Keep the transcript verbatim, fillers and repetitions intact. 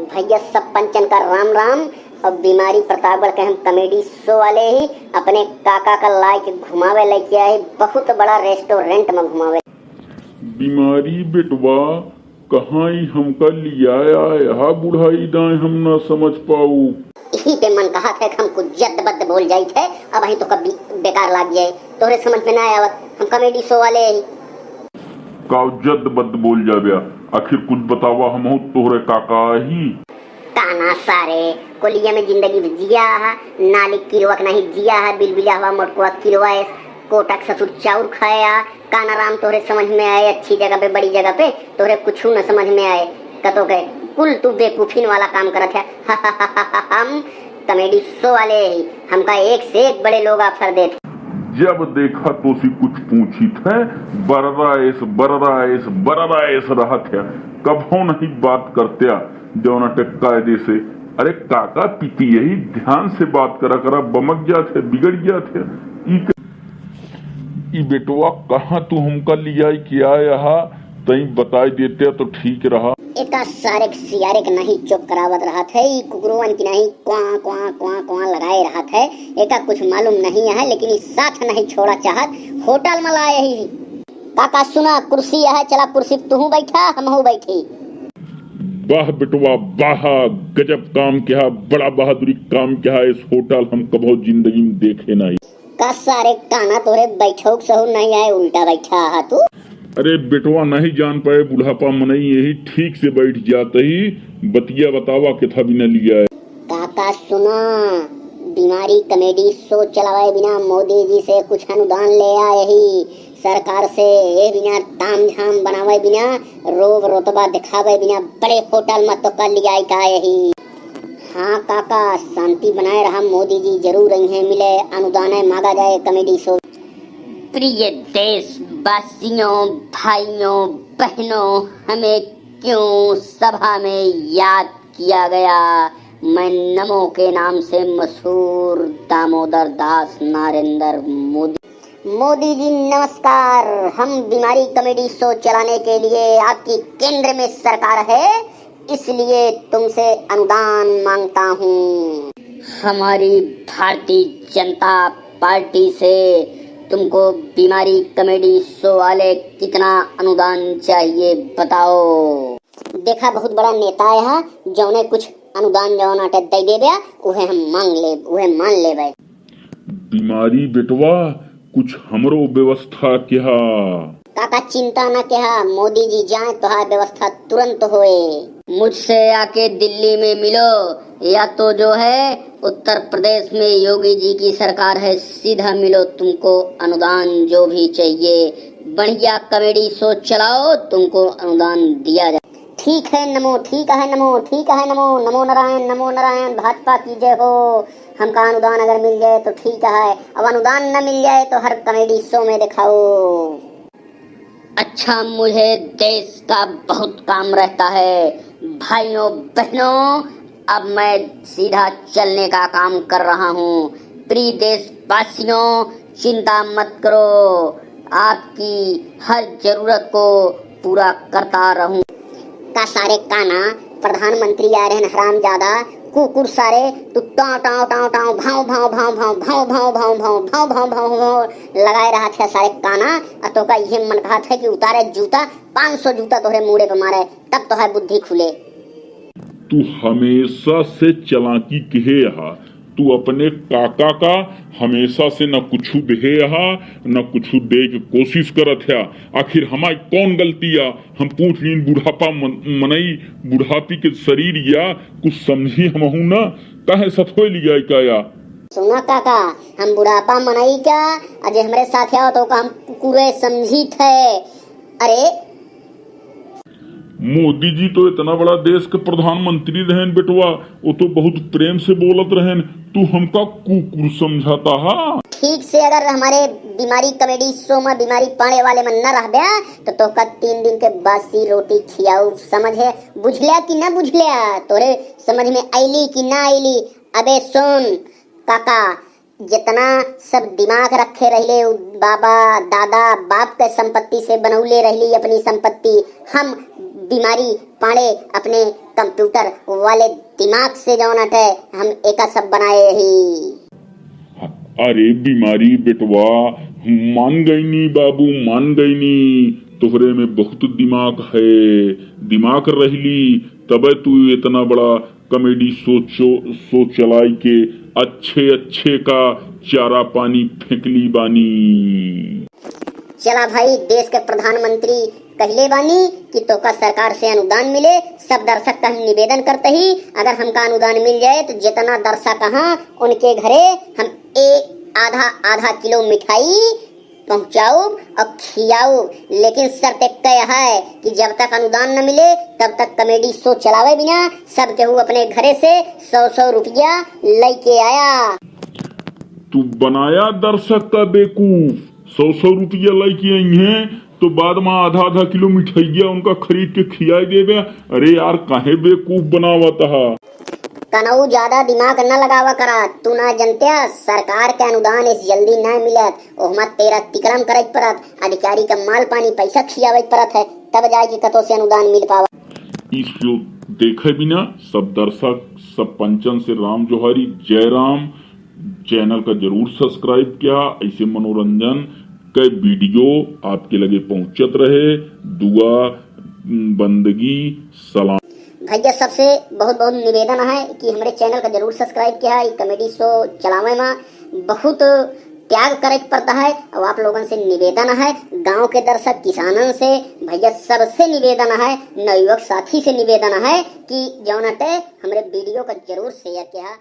भैया, सब पंचन का राम राम। और बीमारी प्रतापगढ़ के हम comedy show वाले ही अपने काका का लाइके घुमावे लेके आए, बहुत बड़ा restaurant में घुमावे। बीमारी बेटवा, कहाँ ई हमका लियाया, यहाँ बुढ़ाई दाएँ हम ना समझ पाऊ। यही ते मन कहत है कि हम कुछ जद्द बद्द बोल जाइत है, अब ही तो कभी बेकार लाग जाए, तोहरे समझ में ना आवत, हम comedy show वाले ही। का जद्द बद्द बोल जाब्या, आखिर कुछ बतावा, हमहू तोहरे काका ही। काना सारे, कोलिया में जिंदगी जिया है, नाली किरवा के नहीं जिया है, बिलबिला हवा मोटकुआ किरवा है, कोटक ससुर चाउर खाया, काना राम तोहरे समझ में आए, अच्छी जगह पे, बड़ी जगह पे, तोहरे कुछ न समझ में आए, कतो के कुल तू बेवकूफिन वाला काम करत है। हम comedy show वाले ही, हमका एक से एक बड़े लोग offer देत। जब देखा तोसी कुछ पूछित है, बरराएस, बरराएस, बरराएस रहत है, कभो नहीं बात करत्या, जौना के कायदे से। अरे काका पीती यही, ध्यान से बात करा करा, बमक जात है, बिगड़ जात है। ई क-, ई बेटवा कहाँ तू हमका लियाई के आया हा, तई बताई देते तो ठीक रहा। एका सारे के सियारे के नहीं चुप करावत रहत है, ई कुकुरवन की नहीं क्वां, क्वां, क्वां, क्वां लगाए रहत है। एका कुछ मालूम नहीं है, लेकिन ई साथ नहीं छोड़ा चाहत। होटल में लाए ही। काका सुना, कुर्सी है, चला कुर्सी पे तू बैठा, हमहू बैठी। वाह बेटवा, वाह, गजब काम किया, बड़ा बहादुरी काम किया। इस होटल हम कभो जिंदगी में देखे नहीं। का सारे काना तोहरे बैठो के सहूर नहीं आए, उल्टा बैठा हा तू। अरे बेटवा, नहीं जान पाए बुढ़ापा मनई, यही ठीक से बैठ जात ही। बतिया बतावा, केथा बिना लिया है। काका सुना, बीमारी comedy show चलावे बिना मोदी जी से कुछ अनुदान ले आए ही सरकार से, ये बिना ताम झाम बनावे बिना, रोब रोतबा दिखावे बिना बड़े होटल में तो कर लिया का यही। हाँ काका, शांति बनाए रहा, मोदी जी जरूर अइहें मिले, अनुदान मांगा जाए comedy show। प्रिय देशवासियों, भाइयों, बहनों, हमें क्यों सभा में याद किया गया? मैं नमो के नाम से मशहूर दामोदर दास नारेंद्र मोदी। मोदी जी नमस्कार, हम बीमारी comedy show चलाने के लिए आपकी केंद्र में सरकार है, इसलिए तुमसे अनुदान मांगता हूँ। हमारी भारतीय जनता पार्टी से तुमको बीमारी comedy show वाले कितना अनुदान चाहिए, बताओ। देखा, बहुत बड़ा नेता है, जौने कुछ अनुदान जौन आटे दे देबे, उहे हम मांग ले, उहे मान लेबे। बीमारी बेटवा, कुछ हमरो व्यवस्था किहा। काका चिंता न किहा, मोदी जी जाए तोहार व्यवस्था तुरंत होए। मुझसे आके दिल्ली में मिलो, या तो जो है उत्तर प्रदेश में योगी जी की सरकार है, सीधा मिलो, तुमको अनुदान जो भी चाहिए, बढ़िया comedy show चलाओ, तुमको अनुदान दिया जाए। ठीक है नमो, ठीक है नमो, ठीक है नमो, नमो नारायण, नमो नारायण, भाजपा की जय हो। हमका अनुदान अगर मिल जाए तो ठीक है, अब अनुदान न मिल जाए तो हर comedy show में दिखाओ। अच्छा, मुझे देश का बहुत काम रहता है। भाइयों, बहनों, अब मैं सीधा चलने का काम कर रहा हूँ। प्रिय देशवासियों, चिंता मत करो, आपकी हर जरूरत को पूरा करता रहूँ। का सारे काना, प्रधानमंत्री आए रहन हरामजादा, कुकुर सारे, तू टाँव, टाँव, टाँव, टाँव, भाँव, भाँव, भाँव लगाए रहत है सारे काना, आ तोका इहे मन कहत है कि उतारे जूता, पाँच सौ जूता तोहरे मूड़े पे मारे, तब तोहर बुद्धि खुले। तू हमेशा से चालाकी किहे हा, तू अपने काका का हमेशा से न कुछु देहे हा, न कुछु दे के कोशिश करत है। आखिर हमारी कौन गलती आ? हम पूछ लीन, बुढ़ापा मन-, मनई, बुढ़ापी के शरीर या कुछ समझी हमहू ना, काहे सथोए लिया का या? सुना काका, हम बुढ़ापा मनई का, अजे हमरे साथ आओ तो का हम कुकुरे समझी थे। अरे मोदी जी तो इतना बड़ा देश के प्रधानमंत्री रहन बेटवा, वो तो बहुत प्रेम से बोलत रहन, तू हमका कुकुर समझाता हा? ठीक से अगर हमारे बीमारी comedy show में बीमारी पाने वाले में न रहबे, तो तोहका तीन दिन के बासी रोटी खियाऊ, समझे? बुझल्या कि न बुझल्या? तोरे समझ में अइली कि न अइली? अबे सुन काका, जितना सब दिमाग रखे रहले उ बाबा, दादा, बाप के संपत्ति से बनौले रहली अपनी संपत्ति। हम बीमारी पाड़े अपने कंप्यूटर वाले दिमाग से जौन अटे हम एका सब बनाए ही। अरे बीमारी बेटवा, मान गईनी बाबू, मान गईनी। तोहरे में बहुत दिमाग है, दिमाग रहली तबे तू इतना बड़ा कॉमेडी सोचो, सोच चलाई के अच्छे अच्छे का चारा पानी फेंकली बानी। चला भाई, देश के प्रधानमंत्री कहले बानी कि तोका सरकार से अनुदान मिले। सब दर्शक का हम निवेदन करते ही, अगर हमका अनुदान मिल जाए तो जितना दर्शक हैं उनके घरे हम एक आधा आधा किलो मिठाई पहुँचाउब और खियाउब, लेकिन शर्त एक है कि जब तक अनुदान न मिले तब तक कॉमेडी शो चलावे बिना सब केहू अपने घरे से सौ सौ रुपया लेके आया। तू बनाया दर्शक का बेवकूफ। सौ सौ रुपया लेके आई हैं तो बाद में आधा आधा किलो मिठाइया उनका खरीद के खियाए देबे। अरे यार, काहे बेवकूफ बनावत हा? कनऊ ज्यादा दिमाग न लगावा करा, तू ना जनत्या सरकार के अनुदान इस जल्दी ना मिलत, ओहमा तेरा तिकड़म करे पड़त, अधिकारी का माल पानी पैसा खियावे पड़त है, तब जाए के कतो से अनुदान मिल पावा। ई शो देखे बिना सब दर्शक, सब पंचन से राम जोहारी, जय राम। चैनल का जरूर सब्सक्राइब किया, ऐसे मनोरंजन के वीडियो आपके लगे पहुंचत रहे। दुआ, बंदगी, सलाम। भैया, सबसे बहुत बहुत निवेदन है कि हमरे चैनल का जरूर सब्सक्राइब किया। ई कॉमेडी शो चलावे में बहुत त्याग करे के पड़ता है। और आप लोगन से निवेदन है, गांव के दर्शक, किसानन से, भैया, सबसे निवेदन है, नवयुवक साथी से निवेदन है कि जौन अटे हमरे वीडियो का जरूर शेयर किया।